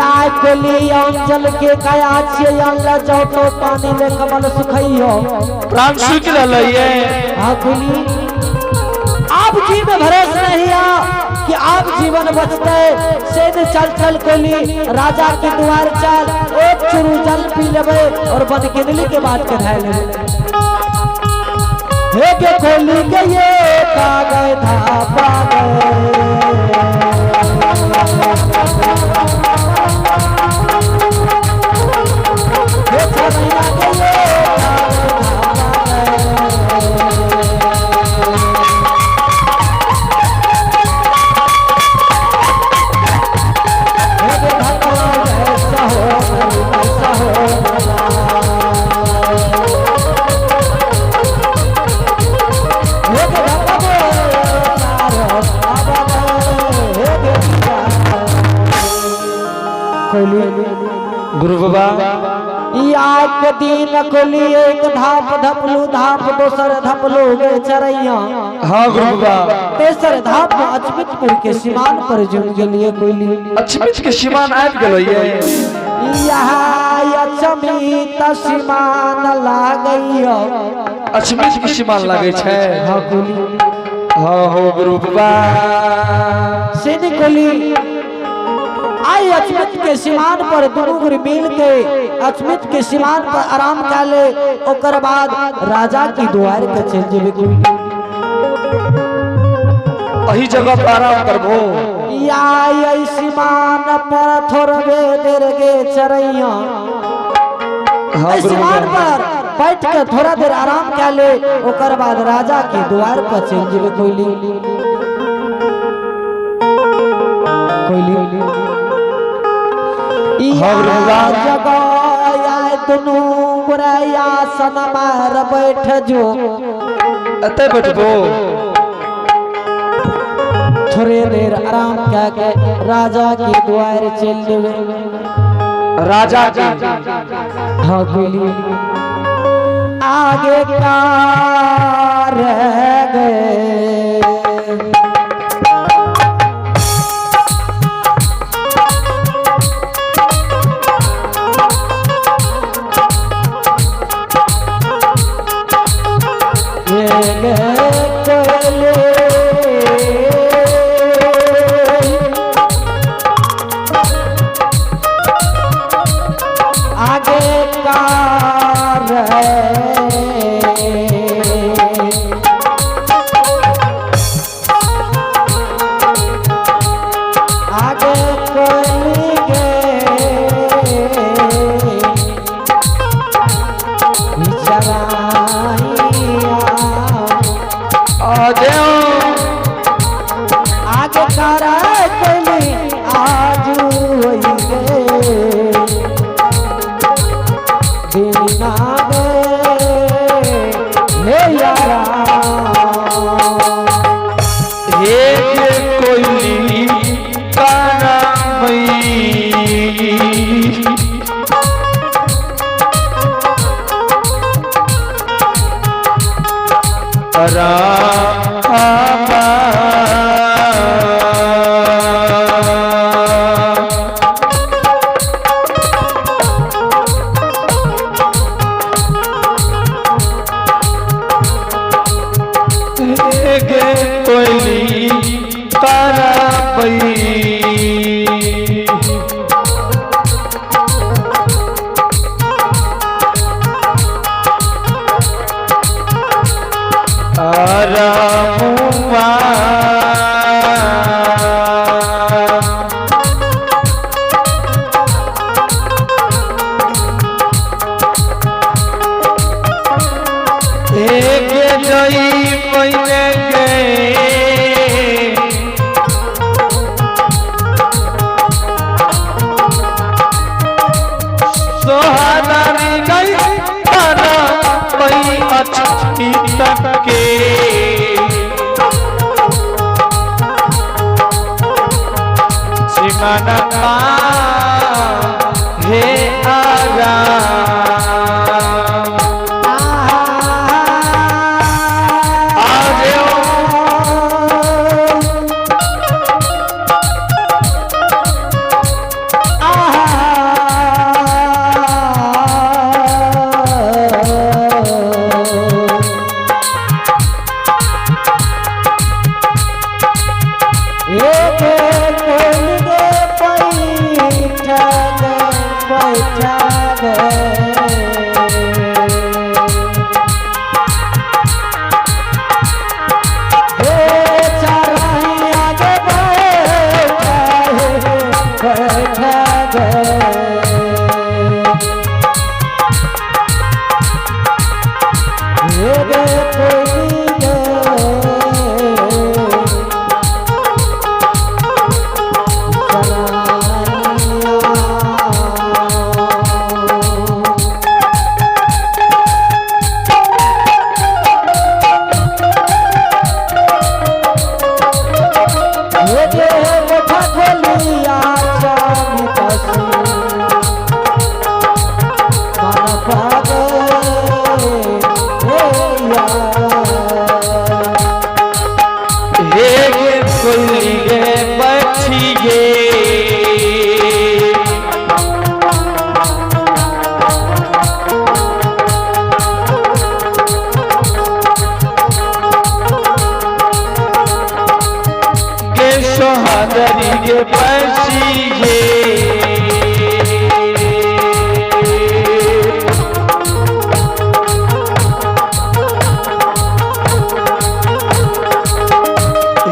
या कोली अंजल के कया छियै अनले जाओ तो पानी ले कमल सुखैयो। प्राण सुखि रहलै ये। हाँ कोली, आप जी में भरोस नहीं आ कि आप जीवन बचते से ने। चल चल कोली, राजा के द्वार चल, एक चुरू जल पी लेबे और बनकिनली के बात के धाय लेबे। हे के कोली के ये का गए धापा गए। हे छबिना के ये का गए धापा गए। हे भगवान ऐसा हो ऐसा हो। हे भगवान कोली। गुरु बाबा। याक दिन कोली एक धाप धपलू, धाप दोसर धपलू गे चरैया। हाँ गुरु बाबा। तेसर धाप में अचमितपुर के सीमान पर जुम गेलिए कोली। अचमित के सीमान आबि गेलै ये। यहाँ अचमित सीमान लागैया। अचमित के सीमान लागै छै। हाँ कोली। हाँ हो गुरु बाबा। सिन कोली, आई अचमित के सीमान पर दुनू गुरु मिल के अचमित के सीमान पर आराम कर ले, ओकर बाद राजा की द्वार के चल जेबे कोली। अही जगह पर आराम करबो। या आई सीमान पर थोड़बे देर गे चरैया। हाँ गुरु सीमान बाबा। पर बैठ के थोड़ा देर आराम कर ले, ओकर बाद राजा के द्वार पर चल जेबे कोली। कोली। हाँ गुरु बाबा। जगह आय दुनू गोरे आसन मार बैठ जो। एतै बैठबो। थोड़े देर आराम कऽ के राजा के द्वार चल देबे। राजा के। हाँ कोली, आगे कार गए। ये गे कोली, आगे कार आगे कोली गे चराइया। आ जाओ। आगे कार कोली आज होई गे दिन गे हे यारा। हे गे कोइली कानामई। रामा। हे गे कोइली कानामई। बैठा गे। हे चरहिया गे बैठा हे बैठा गे। हे गे कोई गे चराइया। हे गे मोठा खोलिया चामी पसु मन पागे हे या। हे गे कोयली गे बैठी गे। गे सोहादरी गे बैठी गे।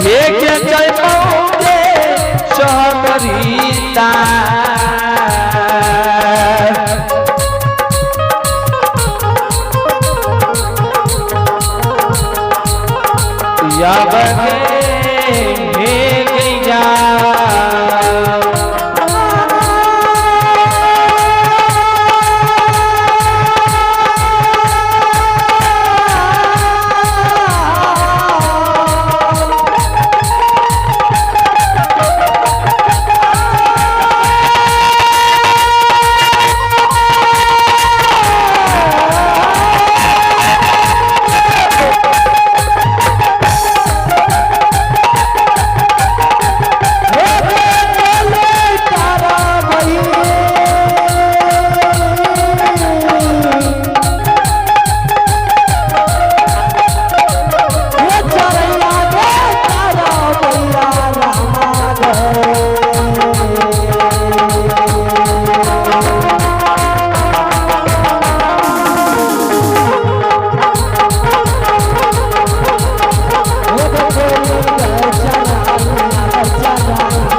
हे के जय गे सोहादरी ता। या बने हे गैया। हे गे बोले तारा मई। हे चरैया गे तारा मैया रामा गे। हे गे बोले चराइया चराइया।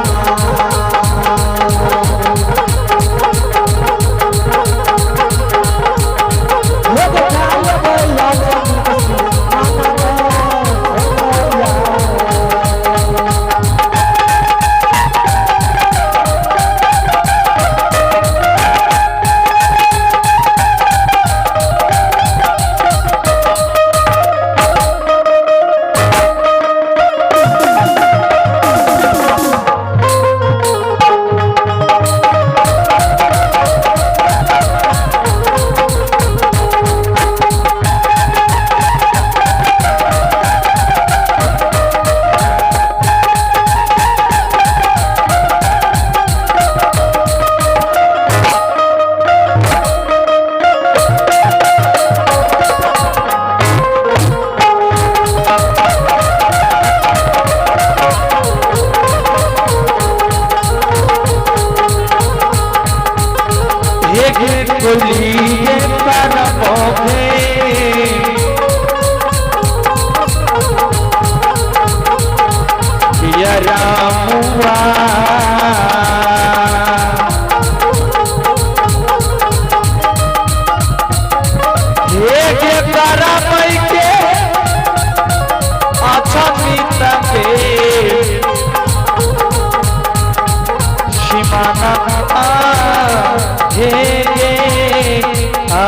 हे गे काल भैया चामी पसु माना गे हे या। हे गे कोयली गे परमोगे। या रामुआ। हे गे करमई के अच्छा मित के शिमाना आ हे गे आ।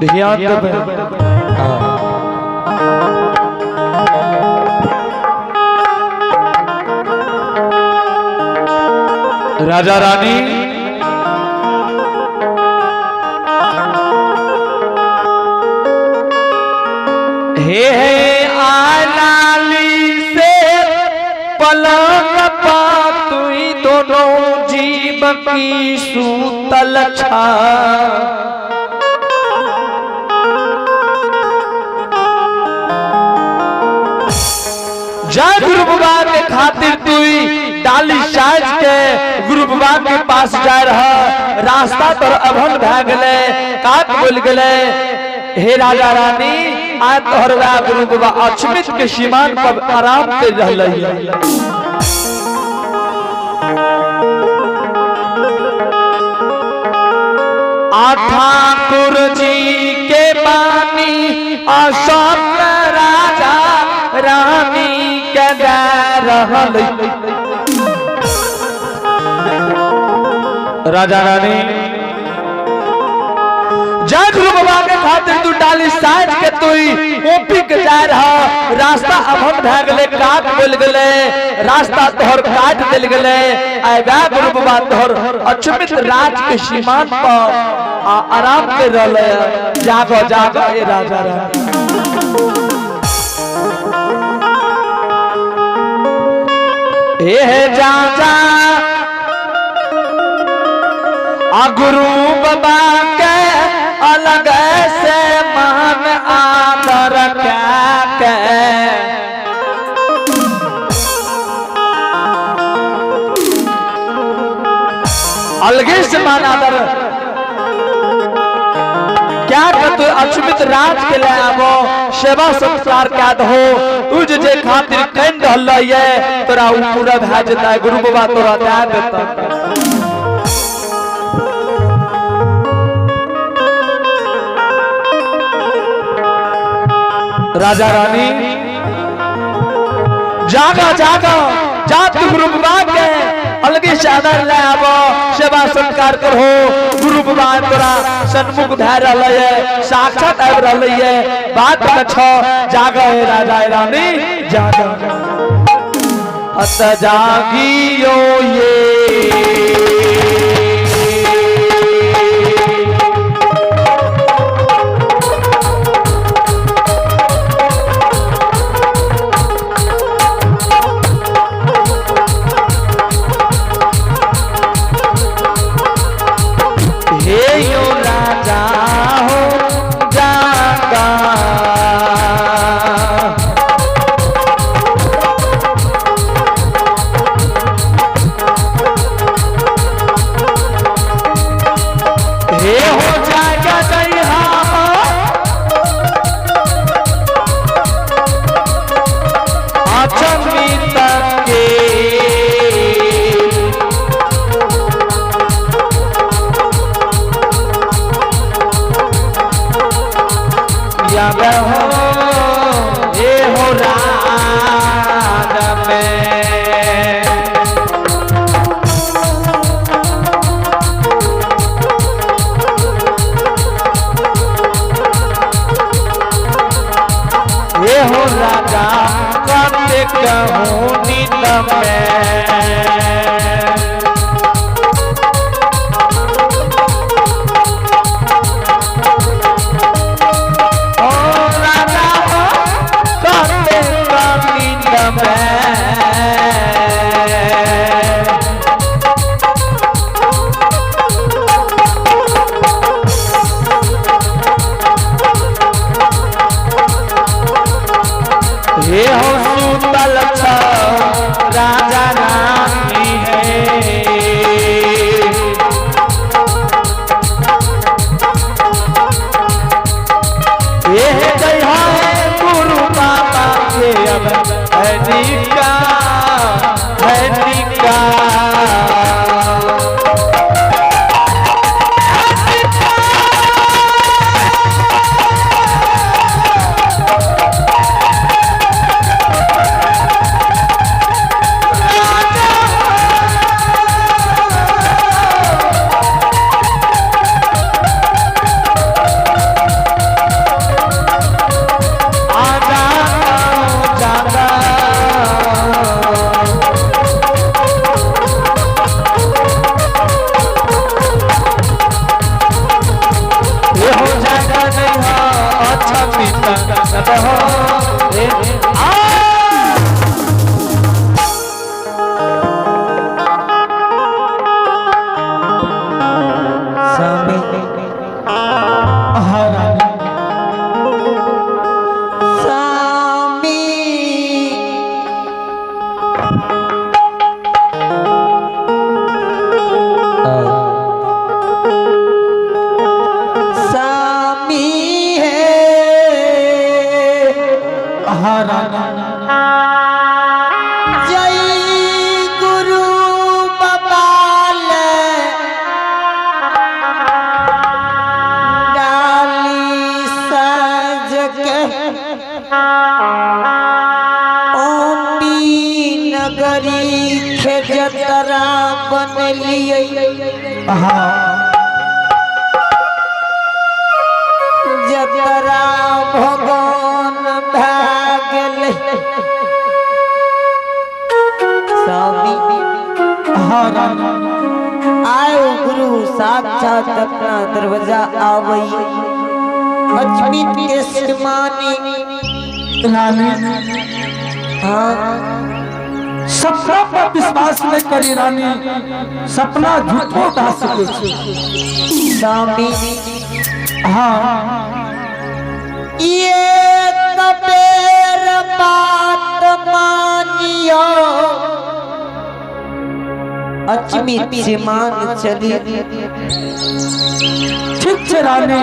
ध्यान देबै। राजा रानी हे हे आलाली से पलंग पा तुई दोनों जीव की सूतल छा। जय गुरु बाबा के खातिर तू डाली साज के गुरु बाबा के पास जा रहा, रास्ता तोर अभन भए गेले, काट बोल गेले। हे राजा रानी, आज तोहर वह गुरु बाबा अक्षमित के सीमान पर आराम कर रहले। आ ठाकुर जी के बानी अशोक राजा रानी के दे रहल। राजा रानी, जय गुरु बाबा के खातिर तू डाली साज के तुई ओपी के जा रहा, रास्ता अभन भए गेले, काट बोल गेले, रास्ता तोहर काट देल गेले। आय वा गुरु बाबा तोहर अक्षमित राज के सीमान पर आराम कर रहले। जागो जागो ए राजा रानी। ए जा जा आ गुरु बाबा के अलग से मान आदर क्या के, अलगे से मान आदर क्या कर तू अक्षमित राज के ले आबो, सेवा सत्कार क्या दहो, तुझ जे खातिर can रहल ये तोरा उ पूरा भए जेतै, गुरु बाबा तोरा दए देता। राजा रानी जागा जागा, जात गुरु बाबा के अलगे से आदर ले आबो, सेवा सत्कार करो, गुरु बाबा तोरा सन्मुख भए रहल ये, साक्षात आबि रहल ये, बात में छो। जागा हे राजा रानी जागा। अत जागियो ये हे यो राजा हो जागा। हे हो जागा दैहा अचमित के, जब हो ये हो रात में। ये हो राजा कते कहूँ नींद में। ओ राजा कते नींद में। हे हो सुतल छ राजा रानी है, ये जय है गुरु बाबा के अब है निका, है निका। आजा जागा। नगरी के जतरा बनलिए। हाँ जतरा भगवान भा गेलै। स्वामी हाँ रानी आयो गुरु साक्षात अपना दरवाजा आवई। अजमित के मानी रानी हाँ सपना पर विश्वास नहीं करी रानी, सपना झूठो भा सके छे। स्वामी हाँ ये कबेर बात मानियो अजमित सीमान चली। ठीक छे रानी,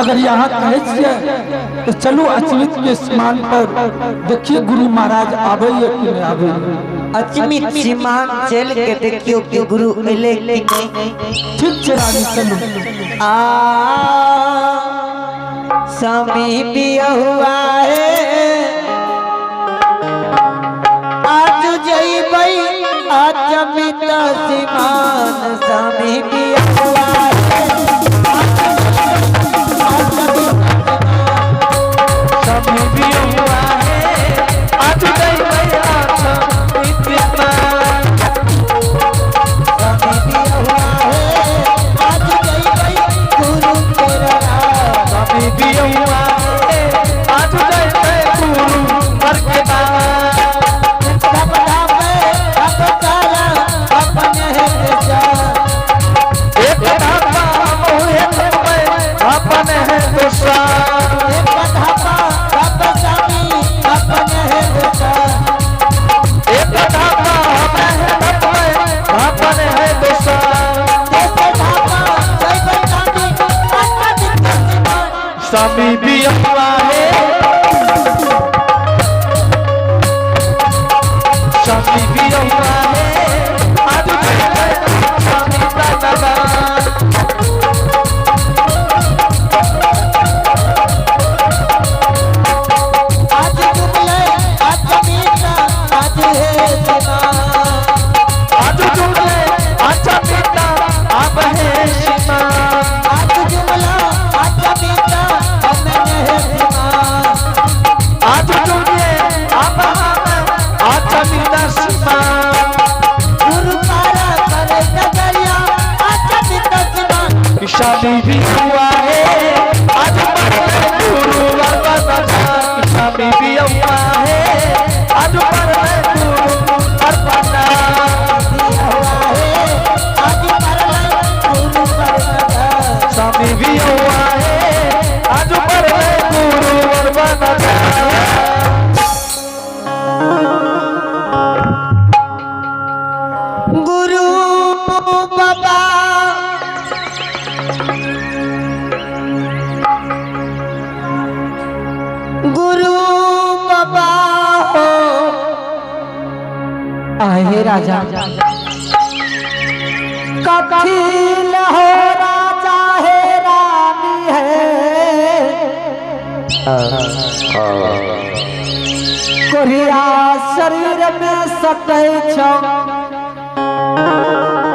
अगर यहाँ कहे छियै तो चलू अचमित के सीमान पर देखिए गुरु महाराज आबे कि नहीं आबे। अजमित सीमान चल के देखियो कि गुरु मिले कि नहीं। ठीक छे रानी चलू। आ स्वामी बिया हुआ है आज जइबै अजमित सीमान। स्वामी बिया हुआ है स्वामी बिया हुआ है आज जइबै अचमित सीमान। स्वामी बिया हुआ है आज जइबै गुरु तेरा। स्वामी बिया हुआ है आज जइबै गुरु पर के बार। एक धापा मोहे थपै अपन है दोसा। एक धापा एक धापा हमें थपै अपन है दोसा। स्वामी बिया हुआ है स्वामी बिया हुआ है आज जइबै स्वामी बाबा। आज जुमले अच्छा पिता अब है सीमा। आज जुमले अब हम अच्छा पिता सीमा। स्वामी भी हुआ है आज पर गुरु बाबा स्वामी भी हुआ है आज पर गुरु पर स्वामी भी हुआ है आज पर गुरु बाबा। गुरु बाबा गुरु बाबा हो आहे राजा कथिल हो राजा है रानी है कोरिया शरीर में सटै छौ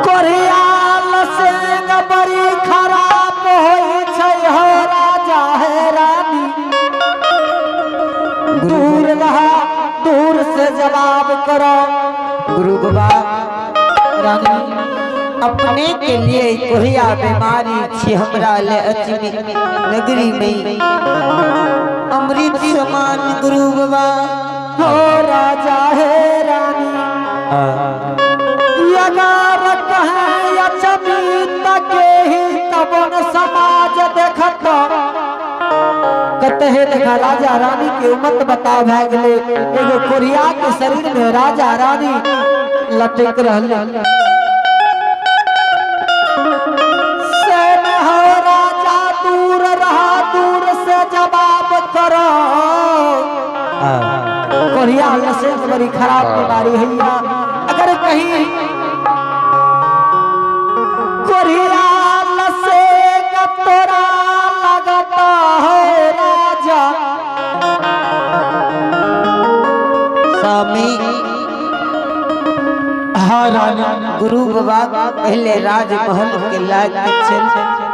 कोरिया लसेंग बड़ी खराब होई छै हो राजा है रानी। दूर रहा दूर से जवाब करो। गुरु बाबा रानी अपने के लिए कोहिया बीमारी छी हमरा ले अजमित नगरी में अमृत समान। गुरु बाबा हो राजा है रानी अगर कहें अचमित के ही तबन समाज देखत कते देखा राजा रानी के उमत बता भै गेले। एगो कोरिया के शरीर में राजा रानी लटक रहले। सेन हो राजा दूर रहा दूर से जवाब करो। कोरिया लसे बड़ी खराब बीमारी है। अगर कहीं कोरिया लसे तोरा लगता है राजा स्वामी हाँ रानी। गुरु बाबा पहले राजमहल के लायक के चल।